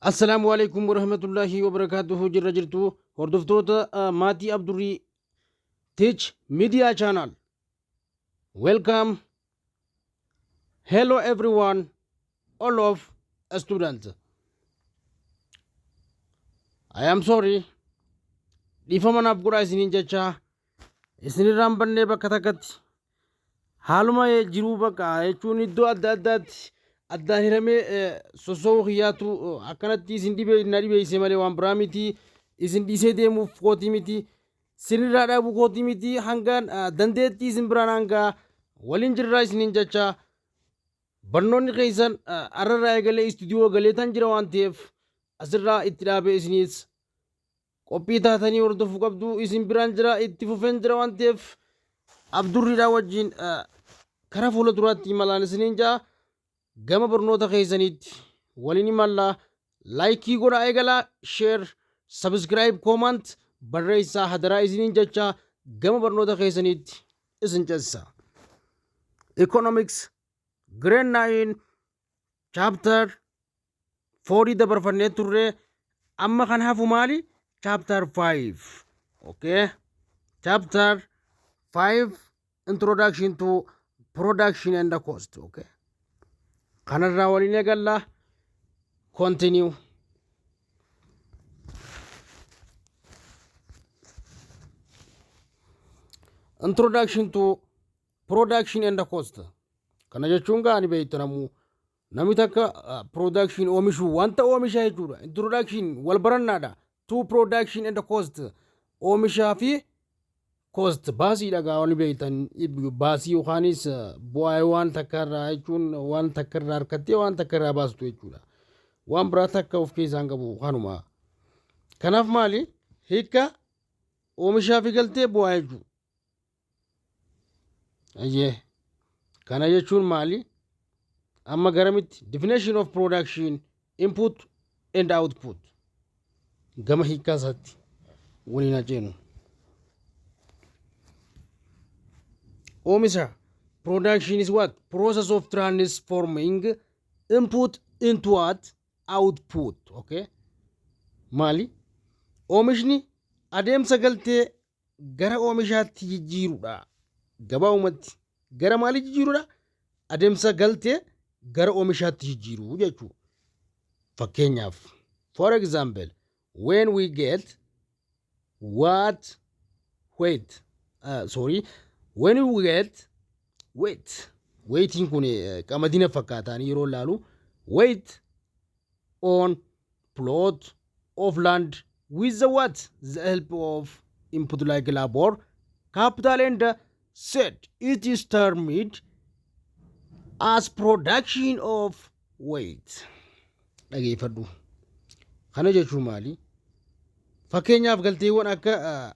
Assalaamu alaikum warahmatullaahi wabarakaatuhu. Jirra jirtu, hordoftoota maatii Abdurrii Teach Media Channel? Welcome. Hello everyone, all of students. I am sorry, dhiifama naaf godhaa isiniin jecha isinirraan bannee bakka takkatti haaluma jiruu bakka jechuun iddoo adda addaatti addaan hiramee soso'uu kiyyaatu akkanatti isin dhibee na dhibeeyse malee waan biraa miti. Isin dhiisee deemuuf kootii miti, sinirraa dhaabuu kootii miti. Hangaan dandeettii isin biraan hangaa waliin jirraa isiniin jecha barnoonni keessan arrarraa eegalee istuudiyoo galeetan jira waan ta'eef asirraa itti dhaabee isiniis qophii taatanii hordofuu qabdu. Isin biraan jira, itti fufeen jira waan ta'eef Abdurriidhaa wajjin karaa fuula duraatti imalaan isiniin ja'a. Gama barnoota keessaniitti waliin imallaa. Like godhaa eegalaa, share, subscribe, comment barreessaa hadaraa isiniin jecha gama barnoota keessaniitti isin ceesisa. Economics grade 9 chapter 4 dabarfannee turre. Amma kan hafu maali? Chapter 5. Okay, chapter 5, introduction to production and the cost. Okay, kanarraa waliin eegalla. Continue. Introduction to production and the cost. Kana jechuun gaani beektu namuu namni takka production oomishuu wanta oomisha jechuudha. Introduction wal barannaadha. To production and cost, oomishaa fi cost, baasiidha. Gaa waan beektan baasii yookaanis bu'aa waan takka irraa jechuun waan takka irraa harkattee waan takka irraa baastu jechuudha. Waan biraa takka of keessaa hin qabu kanuma. Kanaaf maali hiikka oomishaa fi galtee bu'aa jechuudha. Ayyee. Kana jechuun maali? Amma garamitti definition of production, input and output gama hiikkaa isaatti waliin haa ceenu. Oomisha, production is what? Process of transforming input into what? Output. Okay. Maali? Oomishni adeemsa galtee gara oomishaatti jijjiirudha. Gabaabumatti gara maalii jijjiirudha? Adeemsa galtee gara oomishaatti jijjiiruu jechuudha. Fakkeenyaaf, for example, when we get what wheat, sorry, when we get wheat, wheatiin kun qamadina fakkaataan yeroo ilaalu, wheat on plot of land with the what? The help of input like labor, capital and seed, it is termed as production of wheat. Dhageeffadhu. Kana jechuun maali? Fakkeenyaaf galteewwan akka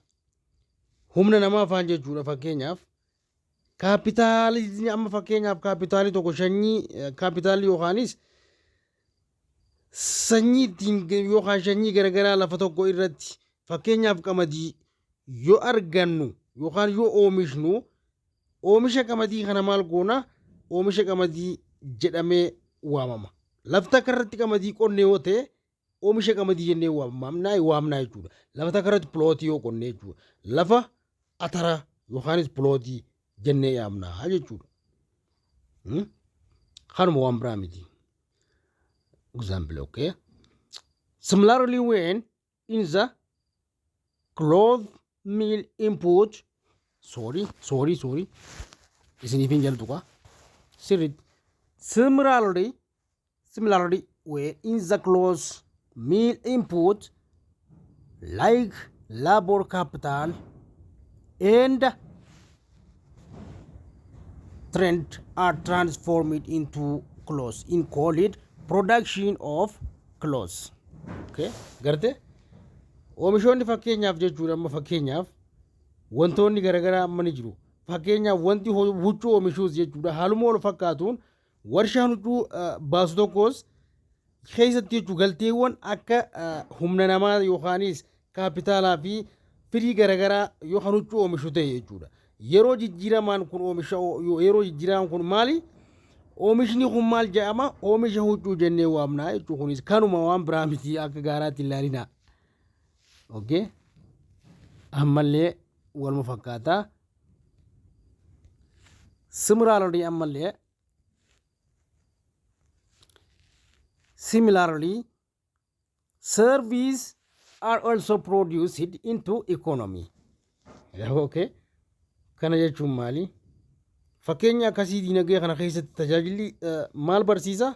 humna namaa faan jechuudha. Fakkeenyaaf kaapitaalii, amma fakkeenyaaf kaapitaalii tokko, sanyii kaapitaalii yookaanis sanyii ittiin yookaan sanyii garaagaraa lafa tokko irratti fakkeenyaaf qamadii yoo argannu yookaan yoo oomishnu, oomisha qamadii kana maal goona? Oomisha qamadii jedhamee waamama. Lafti akka irratti qamadii qonne yoo ta'e oomisha qamadii jennee waamnaa jechuudha. Lafa takka irratti plot yoo qonne jechuudha. Lafa atara yookaanis plot jennee yaamnaa jechuudha. Kanuma, waan biraa miti. Example, okay. Similarly, when in the cloth mill input, sorry, sorry, sorry, isiniif hin jaltu kaa sirriitti. Similarly, when in the cloth mill input like labor, capital and thread are transformed into clothes in called production of clothes. Okay, garte oomishoonni fakkeenyaaf jechuudha. Amma fakkeenyaaf wantoonni garaagaraa amma ni jiru. Fakkeenyaaf wanti huccuu oomishuus jechuudha, haaluma wal fakkaatuun warshaan huccuu baasu tokkos keessatti jechuu galteewwan akka humna namaa yookaanis kaapitaalaa fi firii garaagaraa yookaan huccuu oomishu ta'e jechuudha. Yeroo jijjiiramaan kun oomisha, yeroo jijjiiramaan kun maali? Oomishni kun maal jedhama? Oomisha huccuu jennee waamna jechuudha. Kunis kanuma, waan biraa miti, akka gaaraatti ilaalina. Okay. Ammallee waluma fakkaata. Similarly, ammallee, similarly, service are also produced into economy. Okay. Kana jechuun maali? Fakkeenya akkasii diinagdee kana keessatti tajaajilli maal barsiisa?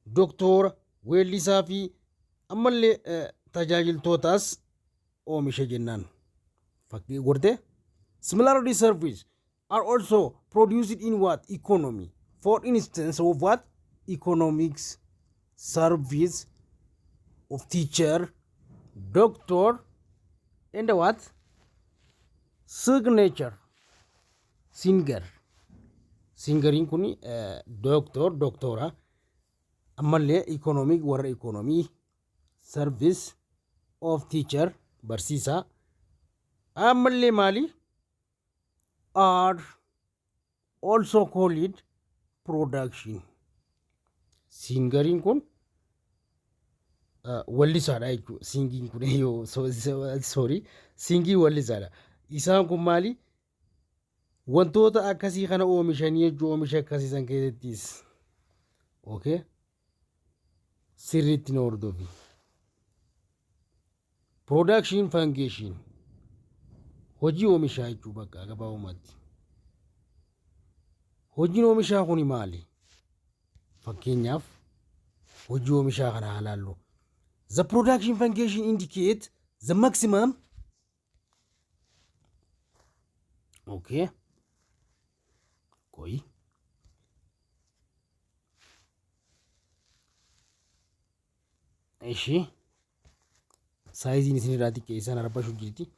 Doktora, weellisaa fi ammallee tajaajiltootaas oomisha jennaan. Fakkii gortee? Similarly, service are also produced in what? Economy. For instance of what? Economics, service of teacher, doctor, and what? Signature. Singer. Singeriin kun doctor, doctora. Ammallee economic, warra economy, service of teacher, barsiisaa. Ammallee maali? Are also called production. Singeriin kun wallisaadha jechuudha. Singiin kun yoo, sorry, singii wallisaadha. Isaan kun maali? Wantoota akkasii kana oomishanii jechuudha, oomisha akkasii san keessattis. Okay. Sirriitti na hordofi. Production function, hojii oomishaa jechuu bakka gabaabumatti. Hojiin oomishaa kuni maali? Fakkeenyaaf hojii oomishaa kana haa ilaallu. The production function indicate the maximum, okay. Qoyi. Ishi. Sizeiin isin irraa xiqqeessan arbashu jirti.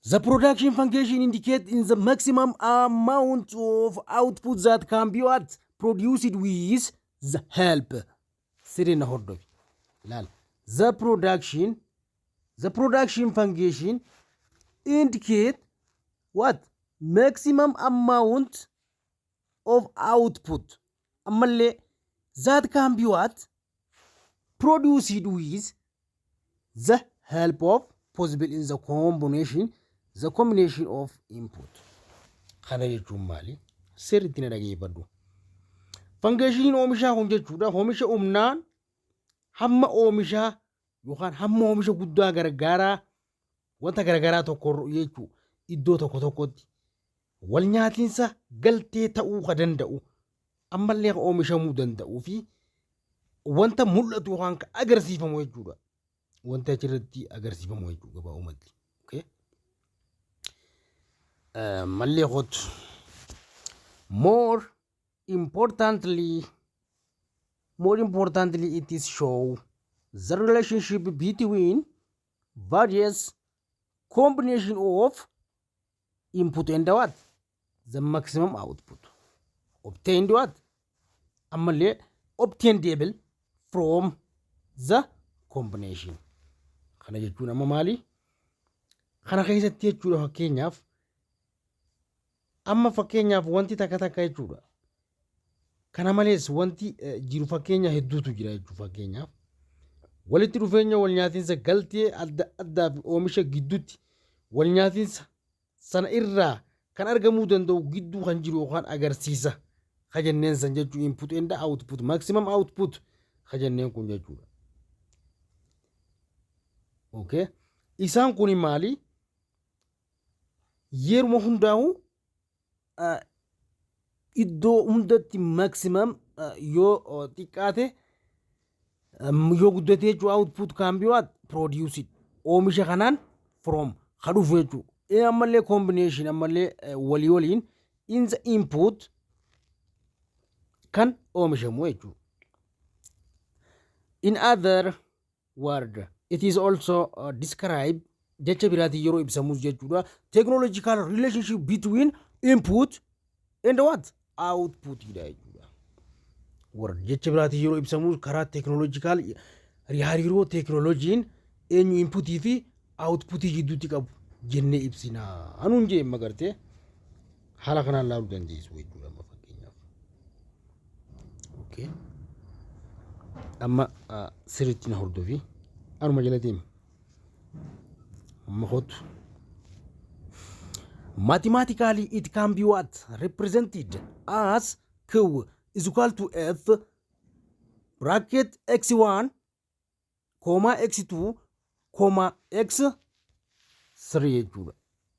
The production function indicate in the maximum amount of output that can be what? Produced with the help. Sirina hordofi. Laal. The production function indicate what? Maximum amount of output. Ammallee that can be what? Produced with the help of possible in the combination of input. Kana jechuun maali? Sirriitti na dhageeffadhu. Functioniin oomishaa kun jechuudha, oomisha humnaan hamma oomishaa yookaan hamma oomisha guddaa gargaaraa wanta garagaraa tokko jechuu iddoo tokko tokkotti wal nyaatiinsa galtee ta'uu ka danda'u, ammallee ka oomishamuu danda'uu fi wanta mul'atu yookaan ka agarsiifamu jechuudha. Wanta achirratti agarsiifamu jechuudha gabaabumatti. Okay. Mallee kootu. More importantly, it is show the relationship between various combination of input and what? The maximum output obtained what? Ammallee obtainable from the combination. Kana jechuun amma maali? Kana keessatti jechuudha, fakkeenyaaf amma fakkeenyaaf wanti takka takka jechuudha. Kana malees wanti jiru fakkeenya hedduutu jira jechuudha. Fakkeenyaaf walitti dhufeenya wal nyaatiinsa galtee adda addaa fi oomisha gidduutti wal nyaatiinsa sana irraa kan argamuu danda'u gidduu kan jiru yookaan agarsiisa ka jenneen san jechuun input and output, maximum output ka jenneen kun jechuudha. Okay. Isaan kun maali? Yeruma hundaa'u iddoo hundatti maximum yoo xiqqaate, yoo guddate jechuudha, output can be what? Produced, oomisha kanaan from ka dhufu jechuudha. Ammallee combination, ammallee walii waliin in the input kan oomishamu jechuudha. In other word, it is also described, jecha biraatiin yeroo ibsamus jechuudha, technological relationship between input and what? Output dha jechuudha. Word jecha biraatiin yeroo ibsamus karaa technological hariiroo teekinooloojiin eenyu inputii fi outputii gidduutti qabu jennee ibsina. Anuun jee magartee haala kanaan laaluu dandeessu jechuudha amma fakkeenyaaf. Okay. Amma sirriitti na hordofi. Anuma jala deemi. Amma kootu. Mathematically, it can be what? Represented as Q is equal to F bracket x1 comma x2 comma x3 jechuudha.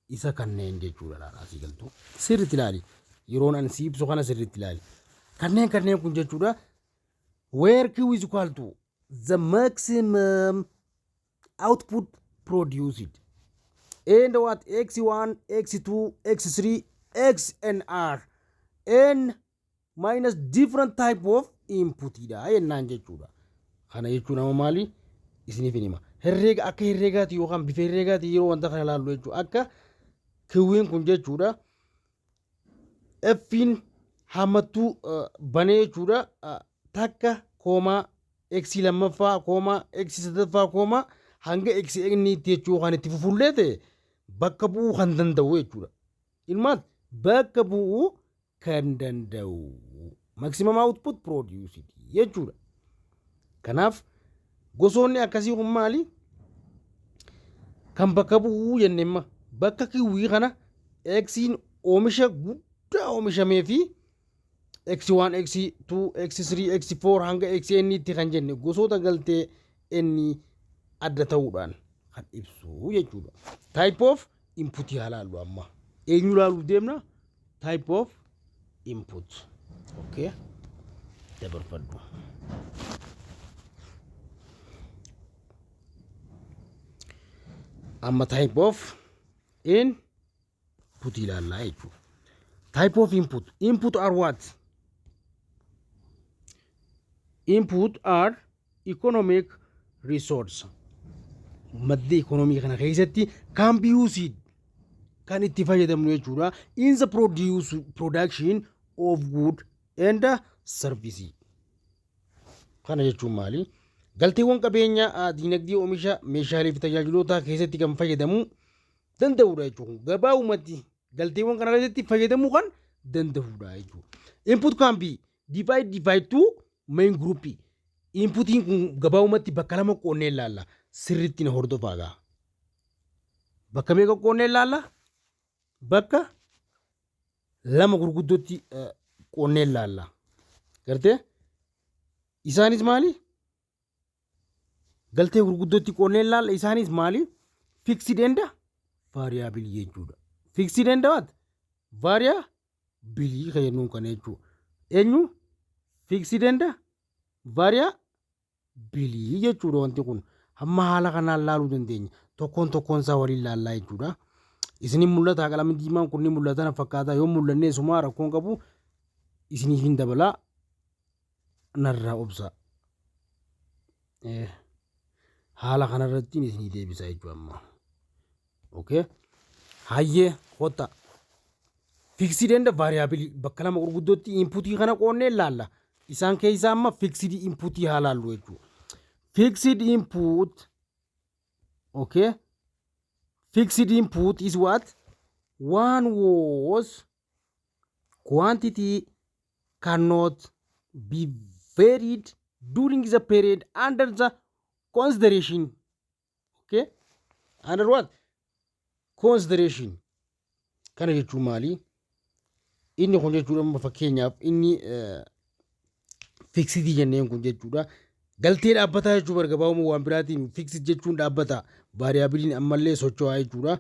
Isa kanneen jechuudha laala asii galtu. Sirriitti ilaali. Yeroon ani si ibsu kana sirriitti ilaali. Kanneen kun jechuudha. Where Q is equal to the maximum output produced and what x1, x2, x3, x and r n minus different type of input dha jennaan jechuudha. Kana jechuun amma maali? Isiniif hin hima. Herreega akka herreegaati yookaan bifa herreegaati yeroo wanta kana ilaallu jechuudha. Akka Q'n kun jechuudha. F'n hammattuu banee jechuudha. Takka comma x lammaffaa comma x sadaffaa comma hanga x inni itti jechuu kan itti fufullee ta'e bakka bu'uu kan danda'u jechuudha. Ilmaan bakka bu'uu kan danda'u maximum output produced jechuudha. Kanaaf gosoonni akkasii kun maali? Kan bakka bu'uu jenneemma bakka Q kana X'n oomisha guddaa oomishamee fi x1, x2, x3, x4 hanga xn tti kan jenne gosoota galtee inni adda ta'uudhaan kan ibsu jechuudha. Type of input haa laallu amma. Eenyu laaluuf deemna? Type of input. Okay. Dabarfadhu. Amma type of input ilaallaa jechuudha. Type of input. Input are what? Input are economic resource. Madda ikonomii kana keessatti kan be used kan itti fayyadamnu jechuudha. In the production of good and service. Kana jechuun maali? Galteewwan qabeenya diinagdee oomisha meeshaalee fi tajaajiloota keessatti kan fayyadamuu danda'udha jechuudha. Gabaabumatti galteewwan kana keessatti fayyadamuu kan danda'udha jechuudha. Input can be divide to main group. Inputiin kun gabaabumatti bakka lama qoonnee ilaalla. Sirriitti na hordofaa gaa. Bakka meeqa qoonnee ilaalla? Bakka lama gurguddootti qoonnee ilaalla. Gartee? Isaanis maali? Galtee gurguddootti qoonnee ilaalla. Isaanis maali? Fixed and variable jechuudha. Fixed and what? Variable kan jennuun kana jechuudha. Eenyu? Fixed and variable jechuudha wanti kun. Hamma haala kanaan laaluu dandeenya. Tokkoon tokkoon isaa waliin laallaa jechuudha. Isinin mul'ata, qalamni diimaan kun ni mul'ata na fakkaata. Yoo mul'anne sumaa rakkoon qabu, isiniif hin dabalaa, narraa obsa. Haala kanarratti isinii deebisa jechuudha amma. Okay. Hayyee, kottaa. Fixed and variable bakka lama gurguddootti inputii kana qoonnee ilaalla. Isaan keessaa amma fixed inputii haa laallu jechuudha. Fixed input, okay. Fixed input is what? One whose quantity cannot be varied during the period under the consideration. Okay? Under what? Consideration. Kana jechuun maali? Inni kun jechuudha, amma fakkeenyaaf inni fixed jenneen kun jechuudha. Galtee dhaabbataa jechuu bar, gabaabuma waan biraatiin fixed jechuun dhaabbata. Variableiin ammallee socho'aa jechuudha.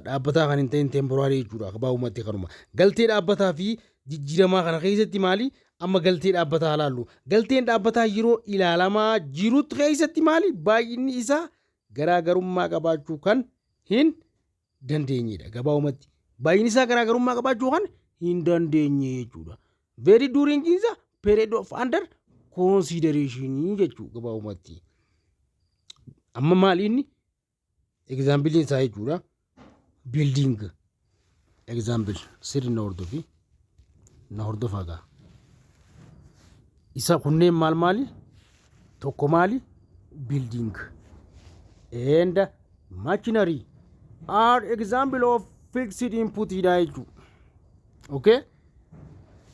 Dhaabbataa kan hin ta'in temporary jechuudha. Gabaabumatti kanuma. Galtee dhaabbataa fi jijjiiramaa kana keessatti maali? Amma galtee dhaabbataa ilaallu. Galteen dhaabbataa yeroo ilaalamaa jirutti keessatti maali? Baay'inni isaa garaagarummaa qabaachuu kan hin dandeenyedha. Gabaabumatti. Baay'inni isaa garaagarummaa qabaachuu kan hin dandeenye jechuudha. Vary during the period of under consideration jechuudha gabaabumatti. Amma maali inni? Exampleiin isaa jechuudha. Building. Example, sirri na hordofi. Na hordofaa gaa. Isa kunneen maal maali? Tokko maali? Building and machinery are example of fixed input dha jechuudha. Okay?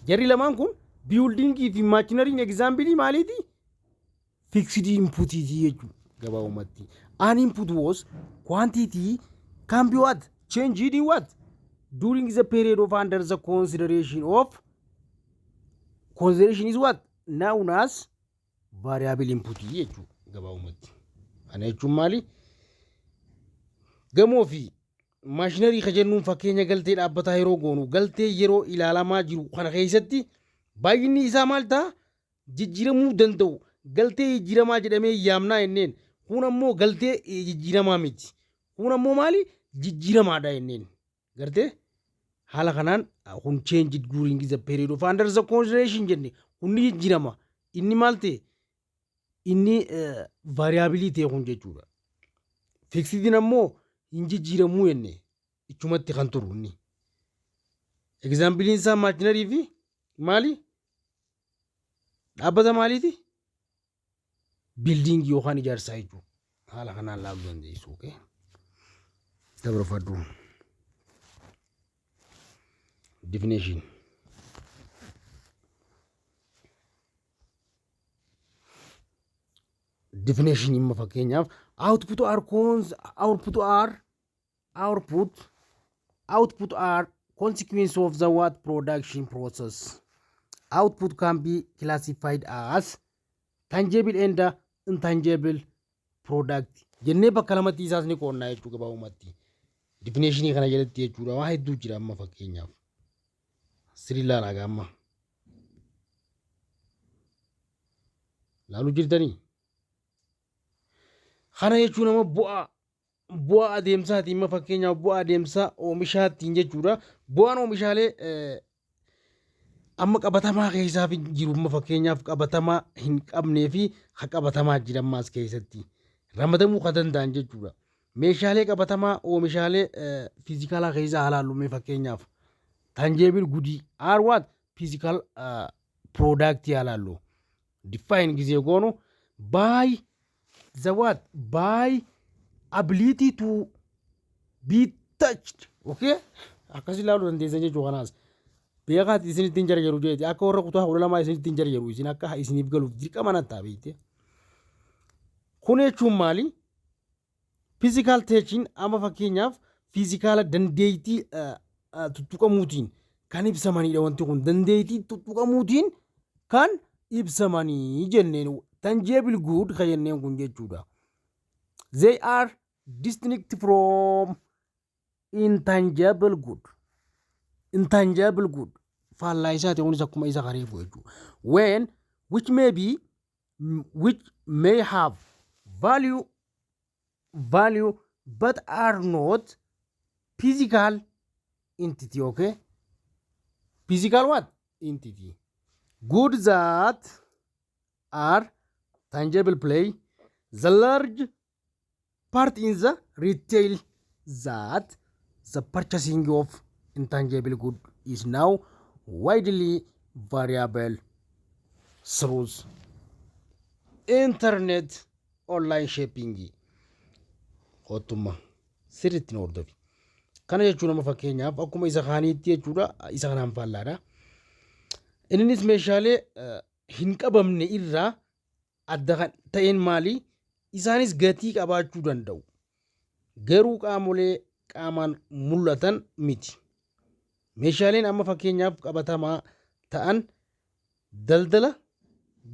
Jarri lamaan kun Buildingii fi machineryn example maaliiti? Fixed inputiiti jechuudha gabaabumatti. An input was quantity can be what? Changed in what? During the period of under the consideration of consideration is what? Known as variable input jechuudha gabaabumatti. Kana jechuun maali? Gamoo fi machinery ka jennuun fakkeenya galtee dhaabbataa yeroo goonu, galtee yeroo ilaalamaa jiru kana keessatti baay'inni isaa maal ta'a? Jijjiiramuu danda'u. Galtee jijjiiramaa jedhamee yaamnaa jenneen. Kun ammoo galtee jijjiiramaa miti. Kun ammoo maali? Jijjiiramaadha jenneen. Gartee? Haala kanaan kun change during the period of under the consideration jenne, kun ni jijjiirama. Inni maal ta'e? Inni variable ta'e kun jechuudha. Fixediin ammoo hin jijjiiramuu jenne, ichumatti kan turu inni. Exampleiin isaa machinery fi maali? Dhaabbata maaliiti? Buildingii yookaan ijaarsaa jechuudha. Haala kanaan laaluu dandeessu. Okay? Dabarfadhu. Definition. Definition imma fakkeenyaaf output are cons output are output output are consequence of the what? Production process. Output can be classified as tangible and intangible product jennee bakka lamatti isaas ni qoonnaa jechuu gabaabumatti. Definitionii kana jalatti jechuudha, waa hedduu jira. Amma fakkeenyaaf sirrii ilaalaa, amma laaluu jirtanii. Kana jechuun amma bu'aa adeemsaati. Amma fakkeenyaaf bu'aa adeemsaa oomishaatiin jechuudha. Bu'aan oomishaalee amma qabatamaa keessaa jiru, amma fakkeenyaaf qabatamaa hin qabnee fi ha qabatamaa jiran ammaas keessatti ramadamuu kan danda'an jechuudha. Meeshaalee qabatamaa oomishaalee physicalaa keessaa halaallume, fakkeenyaaf tangible goodii are what? Physical product halaallu. Define gisee goonu, by the what? By ability to be touched. Okay, akkas ilaaluu dandeessan jechuu. Kanaas beekaati isin ittiin jarjaru jeeti, akka warra kutaa 12 isin ittiin jarjaru, isin akka isiniif galuuf dirqama nattaa beekte. Kun jechuun maali? Physical touching, amma fakkeenyaaf physicala dandeettii tuttuqamuutiin kan ibsamanidha. Wanti kun dandeettii tuttuqamuutiin kan ibsamanii jenneen, tangible good kan jenneen kun jechuudha. They are distinct from intangible good. Intangible good faallaa isaati kunis, akkuma isa kareefu jechuudha. When which may be which may have value but are not physical entity. Okay, physical what? Entity. Goods that are tangible play the large part in the retail that the purchasing of intangible good is now widely variable through internet online shopping. Kottumma sirriitti nu hordofi. Kana jechuun amma fakkeenyaaf akkuma isa kaaniitti jechuudha, isa kanaan faallaadha. Innis meeshaalee hin qabamne irraa adda kan ta'een maali? Isaanis gatii qabaachuu danda'u. Garuu qaamolee qaamaan mul'atan miti. Meeshaaleen amma fakkeenyaaf qabatamaa ta'an daldala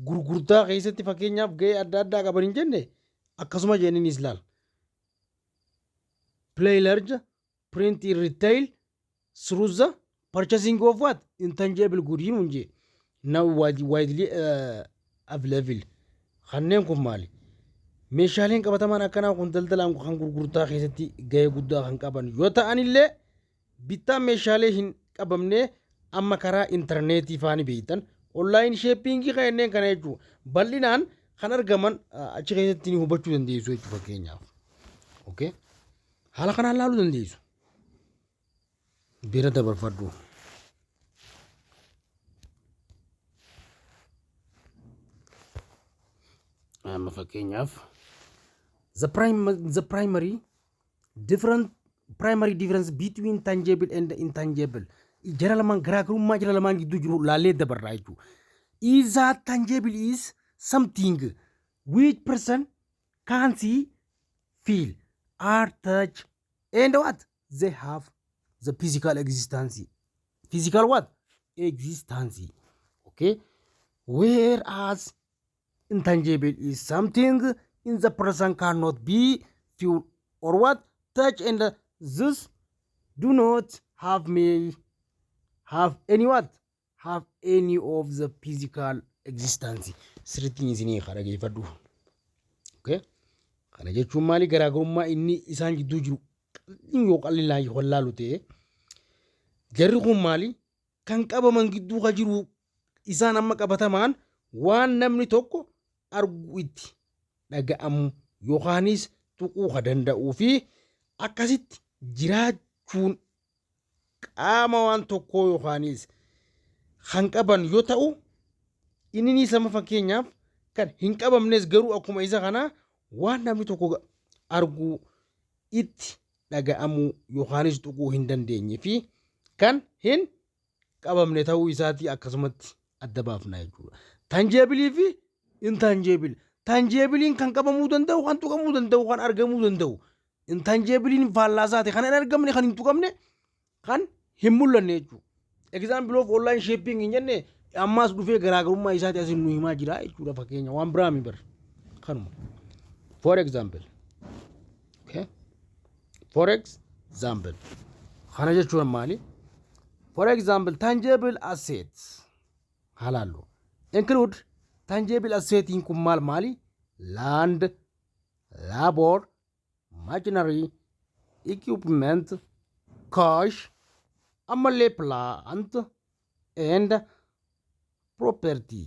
gurgurtaa keessatti fakkeenyaaf gahee adda addaa qaban hin jenne, akkasuma jenninis laal. Play large part in retail through the purchasing of what? Intangible good hin jee. Now widely available. Kanneen kun maali? Meeshaaleen qabatamaan akkanaa kun daldalaan kan gurgurtaa keessatti gahee guddaa kan qaban yoo ta'anillee, bittaan meeshaalee hin qabamne amma karaa intarneetii faani beektan online shoppingii kan jenneen kana jechuudha. Bal'inaan kan argaman achi keessatti ni hubachuu dandeessu jechuudha fakkeenyaaf. Okay? Haala kanaan laaluu dandeessu. Bira dabarfadhu. Amma fakkeenyaaf the primary different primary difference between tangible and intangible. Jara lamaan garaagarummaa jara lamaan gidduu jiru laallee dabarraa jechuudha. Is that tangible is something which person can see, feel, or touch and what? They have the physical existence. Physical what? Existence. Okay. Whereas intangible is something in the person cannot be feel or what? Touch and thus do not have may have any what? Have any of the physical existence. Sirriitti isinii haa dhageeffadhu. Okay. Kana jechuun maali? Garaagarummaa inni isaan gidduu jiru yoo qal'inaan wallaalu ta'e, jarri kun maali? Kan qabaman gidduu ka jiru isaan amma qabatamaan waan namni tokko argu, itti dhaga'amu yookaanis tuquu ka danda'uu fi akkasitti jiraachuun qaama waan tokkoo yookaanis kan qaban yoo ta'u, inni sama fakkeenyaaf kan hin qabamnes garuu akkuma isa kanaa waan namni tokko arguu, itti dhaga'amuu yookaanis tuquu hin dandeenye fi kan hin qabamne ta'uu isaatii akkasumatti adda baafna jechuudha. Tangible fi intangible. Tangibleiin kan qabamuu danda'u, kan tuqamuu danda'u, kan argamuu danda'u. Intangibleiin faallaa isaati, kan hin argamne, kan hin tuqamne, kan hin mul'anne jechuudha. Example of online shopping hin jenne, ammaas dhufee garaagarummaa isaati asin nu himaa jira jechuudha, fakkeenya waan biraa mi bar kanuma. For example. Okay. For example. Kana jechuun maali? For example, tangible assets halaallu. Include tangible assetiin kun maal maali? Land, labor, machinery, equipment, cash, ammallee plant and property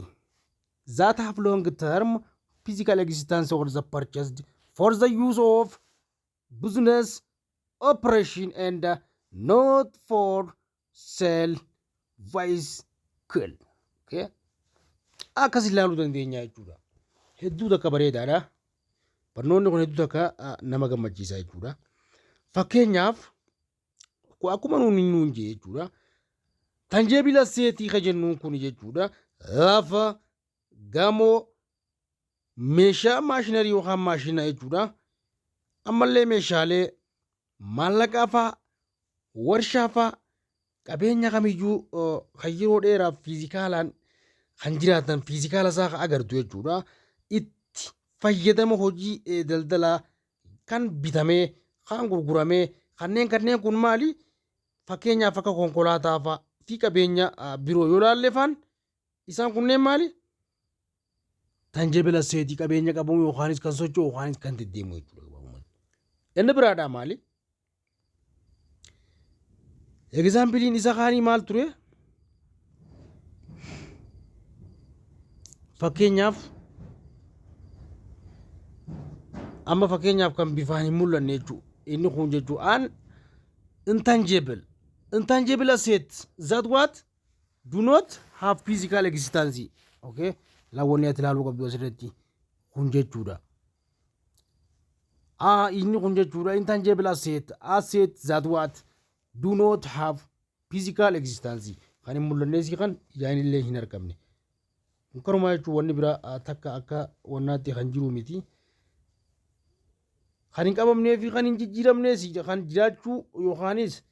that have long term physical existence or the purchased for the use of business operation and not for sale vehicle. Okay. Akkas ilaaluu dandeenya jechuudha. Hedduu takka bareedaadha. Barnoonni kun hedduu takka nama gammachiisa jechuudha. Fakkeenyaaf akkuma nuun jee jechuudha. Tangible assetii ka jennuun kun jechuudha. Lafa, gamoo, meeshaa machinery yookaan maashina jechuudha. Ammallee meeshaalee maallaqaa fa'aa, warshaa fa'aa, qabeenya kamiyyuu kan yeroo dheeraaf physicalaan kan jiraatan, physical isaa kan agartu jechuudha. Itti fayyadama hojii daldalaa kan bitamee, kan gurguramee, kanneen kun maali? Fakkeenyaaf akka konkolaataa fa'aa fi qabeenya biroo yoo ilaalle faan isaan kunneen maali? Tangible assetii, qabeenya qabamu yookaanis kan socho'u yookaanis kan deddeemu jechuudha. Inni biraadhaa maali? Exampleiin isa kaanii maal ture? Fakkeenyaaf amma fakkeenyaaf kan bifaan hin mul'anne jechuudha. Inni kun jechuudha an intangible. Intangible asset that what do not have physical existence. Okay? Laawwanni ati ilaaluu qabdu asirratti kun jechuudha. Ah, inni kun jechuudha intangible asset, asset that what do not have physical existence, kan hin mul'annes kan ijaan illee hin argamne. Kun kanumaa jechuun wanni biraa takka akka wannaatti kan jiru miti. Kan hin qabamnee fi kan hin jijjiiramnes kan jiraachuu yookaanis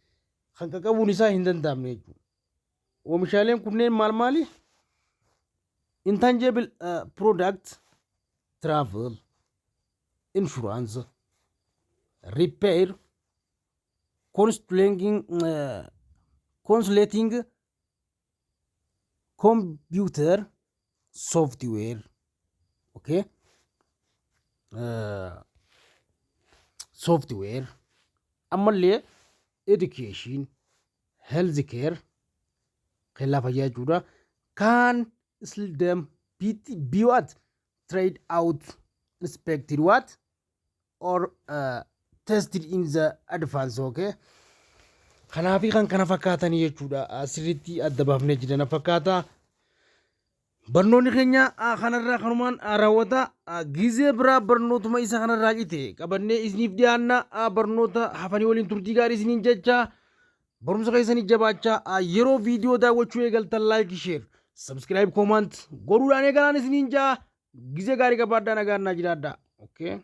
kan qaqqabuun isaa hin danda'amne jechuudha. Oomishaaleen kunneen maal maali? Intangible product, travel, insurance, repair, consulting, computer software, okay, software, ammallee education, health care, kellaa fayyaa jechuudha. Can seldom be what? Tried out, inspected what? Or tested in the advance, okay? Kanaafi kan kana fakkaatanii jechuudha. Sirriitti adda baafnee jiran fakkaata. Barnoonni keenya kanarraa kanumaan raawwata. Gizee biraa barnootuma isa kanarraa cite qabannee isiniif dhiyaanna, barnoota hafanii waliin turtii gaarii isiniin jecha. Barumsa keessanii jabaachaa, yeroo viidiyoo daawwachuu eegaltan like, share, subscribe, comment godhuudhaan eegalaan isiniin jaa. Gizee gaarii qabaadhaa, nagaan naa jiraadhaa. Okay.